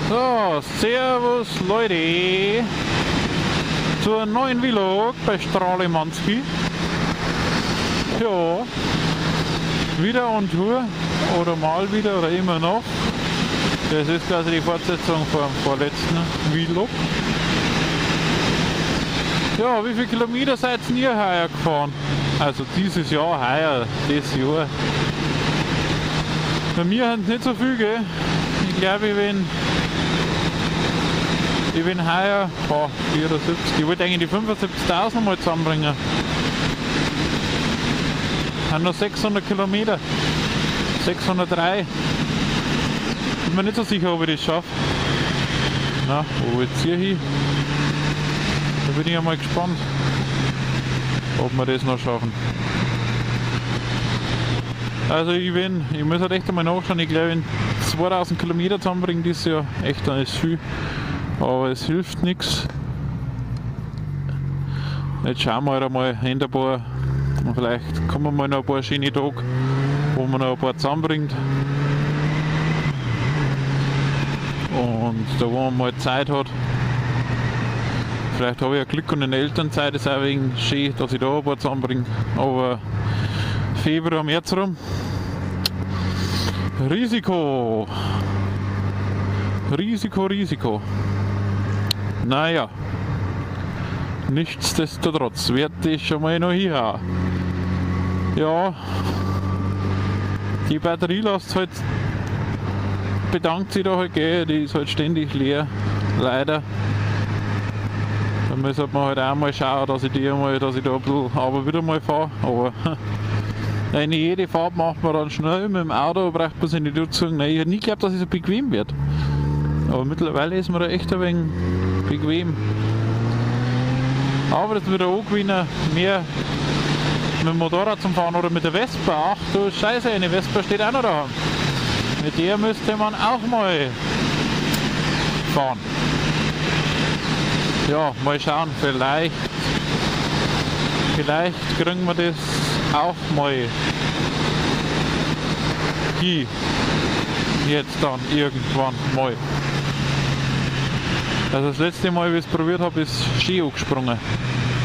So, servus Leute zur neuen Vlog bei Strahlemannsky. Ja, wieder on Tour oder mal wieder oder immer noch. Das ist quasi die Fortsetzung vom vorletzten Vlog. Ja, wie viele Kilometer seid ihr heuer gefahren? Also dieses Jahr heuer, das Jahr. Bei mir sind es nicht so viel, gell? Ich glaube, ich bin heuer, boah, 74, ich wollte eigentlich die 75.000 mal zusammenbringen. Haben noch 600 Kilometer, 603. Bin mir nicht so sicher, ob ich das schaffe. Na, wo jetzt hier hin? Da bin ich ja mal gespannt, ob wir das noch schaffen. Also ich muss halt echt einmal nachschauen, ich glaube, wenn 2000 Kilometer zusammenbringen dieses Jahr, echt, dann ist viel. Aber es hilft nichts. Jetzt schauen wir halt einmal in ein paar, und vielleicht kommen mal noch ein paar schöne Tage, wo man noch ein paar zusammenbringt. Und da, wo man mal Zeit hat. Vielleicht habe ich ja Glück und in der Elternzeit ist auch wegen schön, dass ich da ein paar zusammenbringe. Aber Februar, März rum. Risiko! Risiko, Risiko. Naja, nichtsdestotrotz werde ich schon mal noch hier. Ja, die Batterielast halt bedankt sich da halt, gell, die ist halt ständig leer, leider. Da muss man halt auch mal schauen, dass ich die einmal, dass ich da ein bisschen aber wieder mal fahre. Aber eine jede Fahrt macht man dann schnell mit dem Auto, braucht man sich nicht durchzogen. Nein, ich hätte nie geglaubt, dass es so bequem wird. Aber mittlerweile ist man da echt ein wenig bequem. Aber das wieder angewinnen, mehr mit dem Motorrad zum Fahren oder mit der Vespa. Ach du Scheiße, eine Vespa steht auch noch da. Mit der müsste man auch mal fahren. Ja, mal schauen, vielleicht kriegen wir das auch mal hin. Jetzt dann irgendwann mal. Also das letzte Mal, wie ich es probiert habe, ist Ski angesprungen.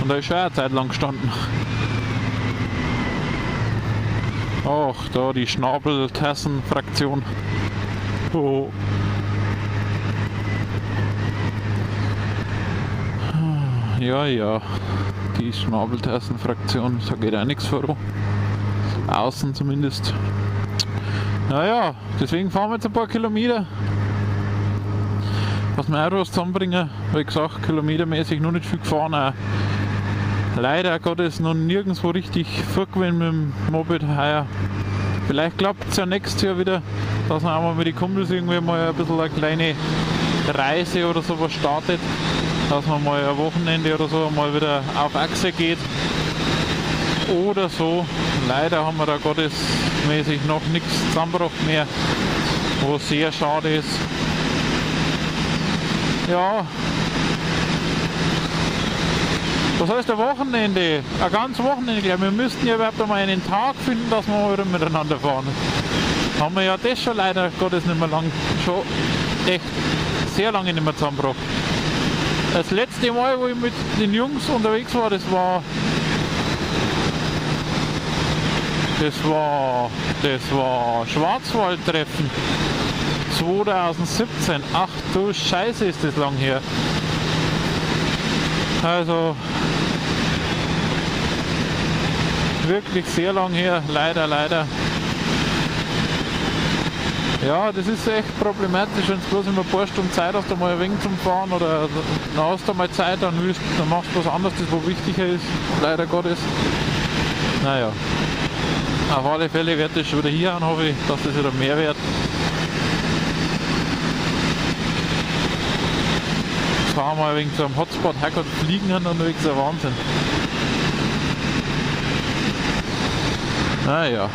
Und da ist schon eine Zeit lang gestanden. Ach, da die Schnabeltassen-Fraktion. Oh. Ja, ja, die Schnabeltassen-Fraktion, da geht auch nichts voran. Außen zumindest. Naja, deswegen fahren wir jetzt ein paar Kilometer. Was wir auch was zusammenbringen, wie gesagt, kilometermäßig noch nicht viel gefahren. Auch. Leider Gottes noch nirgendwo richtig vorgewesen mit dem Moped heuer. Vielleicht klappt es ja nächstes Jahr wieder, dass man auch mal mit den Kumpels irgendwie mal ein bisschen eine kleine Reise oder sowas startet. Dass man mal ein Wochenende oder so mal wieder auf Achse geht. Oder so. Leider haben wir da gottesmäßig noch nichts zusammengebracht mehr, wo sehr schade ist. Ja, was heißt ein Wochenende? Ein ganzes Wochenende, glaube ich. Wir müssten ja überhaupt einmal einen Tag finden, dass wir mal wieder miteinander fahren. Haben wir ja das schon leider Gottes nicht mehr lang, schon echt sehr lange nicht mehr zusammengebracht. Das letzte Mal, wo ich mit den Jungs unterwegs war, das war Schwarzwaldtreffen. 2017, ach du Scheiße, ist das lang her. Also wirklich sehr lang her, leider, leider. Ja, das ist echt problematisch, wenn du bloß immer ein paar Stunden Zeit hast, einmal ein wenig zum Fahren oder dann hast du mal Zeit, dann machst du was anderes, das wo wichtiger ist, leider Gottes. Naja, auf alle Fälle wird das schon wieder hier an, hoffe ich, dass das wieder mehr wird. Fahren wir wegen so einem Hotspot, Herrgott, fliegen haben unterwegs, ein Wahnsinn. Naja.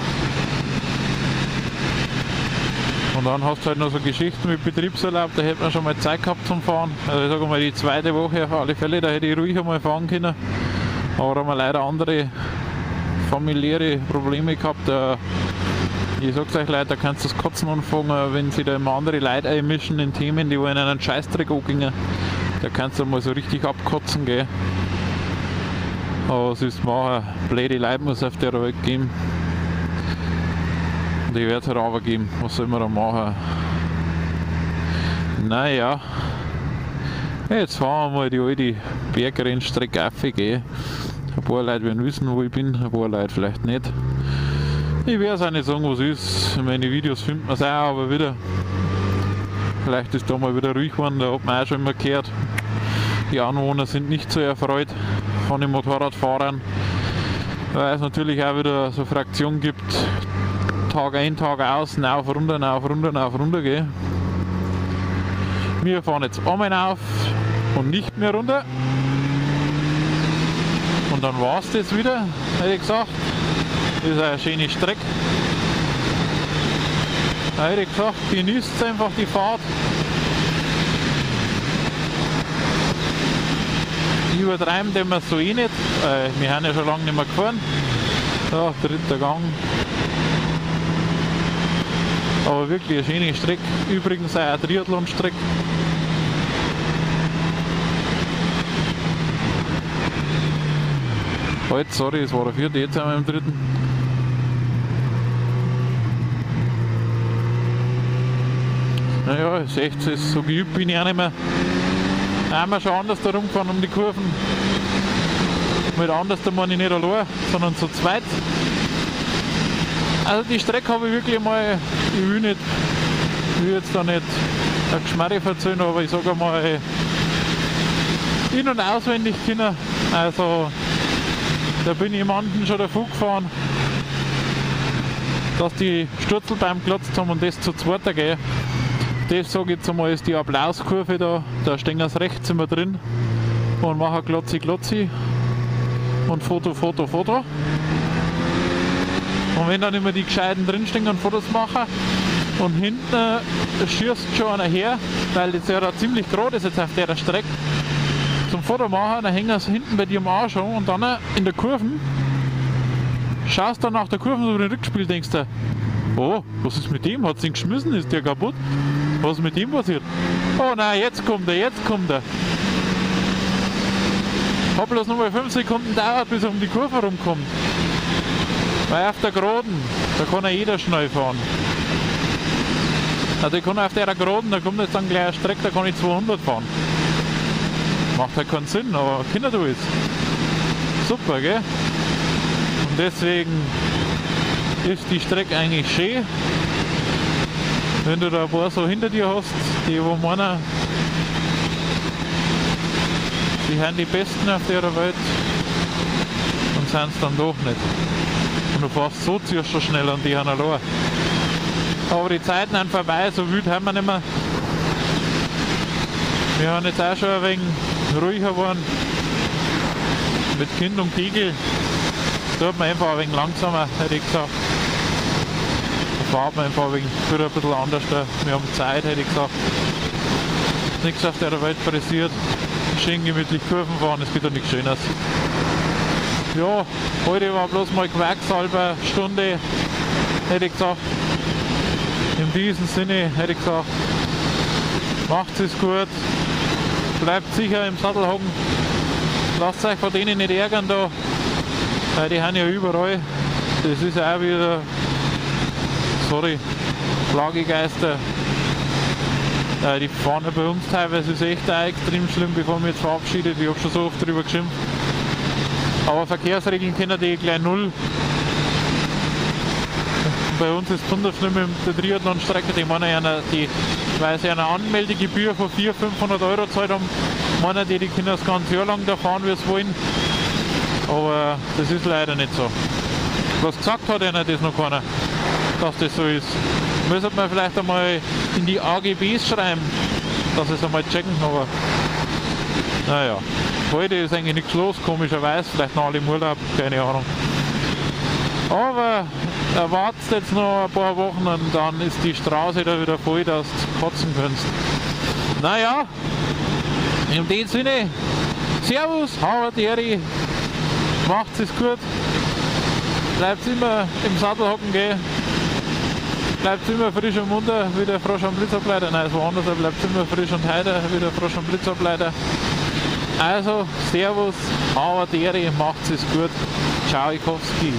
Und dann hast du halt noch so Geschichten mit Betriebsurlaub, da hätte man schon mal Zeit gehabt zum Fahren. Also ich sage mal, die zweite Woche auf alle Fälle, da hätte ich ruhig einmal fahren können. Aber da haben wir leider andere familiäre Probleme gehabt. Ich sag's euch Leute, da kannst du das Kotzen anfangen, wenn sich da immer andere Leute einmischen in Themen, die wo in einen Scheißdreck angingen. Da kannst du mal so richtig abkotzen, gell. Aber was ist machen? Blöde Leute muss es auf der Welt geben. Und ich werde es halt runtergeben. Was soll man da machen? Naja. Jetzt fahren wir mal die alte Bergrennstrecke auf, gell. Ein paar Leute werden wissen, wo ich bin, ein paar Leute vielleicht nicht. Ich werde es auch nicht sagen, was ist. In meinen Videos findet man es auch, aber wieder. Vielleicht ist da mal wieder ruhig geworden, da hat man auch schon immer gehört. Die Anwohner sind nicht so erfreut von den Motorradfahrern, weil es natürlich auch wieder so Fraktionen gibt, Tag ein, Tag aus, rauf, runter, rauf, runter, rauf, runter, gell. Wir fahren jetzt einmal rauf und nicht mehr runter. Und dann war es das wieder, hätte ich gesagt. Das ist eine schöne Strecke. Da hätte ich gesagt, genießt einfach die Fahrt. Übertreiben den wir so eh nicht. Wir haben ja schon lange nicht mehr gefahren. So, dritter Gang. Aber wirklich eine schöne Strecke. Übrigens auch eine Triathlon-Strecke. Halt, sorry, es war der vierte, jetzt sind wir im dritten. Naja, 60 ist so geübt bin ich auch nicht mehr. Einmal schon anders da rumgefahren um die Kurven. Mit anders da meine ich nicht allein, sondern zu zweit. Also die Strecke habe ich wirklich mal, ich will nicht, ich will jetzt da nicht eine Geschmarre verzählen, aber ich sage mal in- und auswendig können. Also da bin ich jemanden schon davon gefahren, dass die Sturzelbeim glotzt haben und das zu zweit gell. Das sage ich jetzt einmal ist die Applauskurve da, da stehen sie rechts immer drin und machen Glotzi Glotzi und Foto Foto Foto. Und wenn dann immer die Gescheiten drinstehen und Fotos machen und hinten schießt schon einer her, weil das ja da ziemlich gerade ist jetzt auf der Strecke, zum Foto machen, dann hängen sie hinten bei dir am Arsch schon und dann in der Kurve schaust dann nach der Kurve so über den Rückspiel, denkst du, oh, was ist mit dem? Hat's ihn geschmissen? Ist der kaputt? Was ist mit ihm passiert? Oh nein, jetzt kommt er, jetzt kommt er. Hat bloß noch mal 5 Sekunden gedauert, bis er um die Kurve rumkommt. Weil auf der Geraden, da kann ja jeder schnell fahren. Also ich kann auf der Geraden, da kommt jetzt dann gleich eine Strecke, da kann ich 200 fahren. Macht halt keinen Sinn, aber Kinder du ist. Super, gell? Und deswegen ist die Strecke eigentlich schön. Wenn du da ein paar so hinter dir hast, die wo meinen, die sind die Besten auf der Welt und sind es dann doch nicht. Und du fährst so zuerst schon schnell und die haben allein. Aber die Zeiten sind vorbei, so wild haben wir nicht mehr. Wir haben jetzt auch schon ein wenig ruhiger geworden. Mit Kind und Kegel. Da hat man einfach ein wenig langsamer, hätte ich gesagt. Da fährt man einfach ein wenig ein bisschen anders. Wir haben Zeit, hätte ich gesagt. Nichts auf der Welt passiert. Schön gemütlich Kurven fahren, es gibt doch nichts Schöneres. Ja, heute war bloß mal Quacksalber Stunde, hätte ich gesagt. In diesem Sinne hätte ich gesagt, macht es gut, bleibt sicher im Sattel hocken, lasst euch von denen nicht ärgern da, weil die haben ja überall, das ist auch wieder, sorry, Plagegeister. Die fahren ja bei uns teilweise, ist echt auch extrem schlimm, bevor wir jetzt verabschiedet, ich habe schon so oft drüber geschimpft. Aber Verkehrsregeln kennen die gleich null. Bei uns ist es besonders schlimm mit der Triathlon-Strecke, die meinen ja, die, weil sie eine Anmeldegebühr von 400, 500 Euro zahlt haben, meinen die, die können das ganze Jahr lang da fahren, wie sie wollen. Aber das ist leider nicht so. Was gesagt hat einer das noch keiner, dass das so ist. Müssen wir vielleicht einmal in die AGBs schreiben, dass sie es einmal checken, aber naja. Heute ist eigentlich nichts los, komischerweise, vielleicht noch alle im Urlaub, keine Ahnung. Aber erwartet jetzt noch ein paar Wochen und dann ist die Straße da wieder voll, dass du kotzen kannst. Naja, in dem Sinne, Servus, habe die Ehre, macht's es gut. Bleibt immer im Sattel hocken gehen. Bleibt immer frisch und munter, wie der Frosch am Blitzableiter. Nein, es war anders, er bleibt immer frisch und heiter, wie der Frosch am Blitzableiter. Also, Servus, aber dere, macht's es gut. Ciao, Ikowski.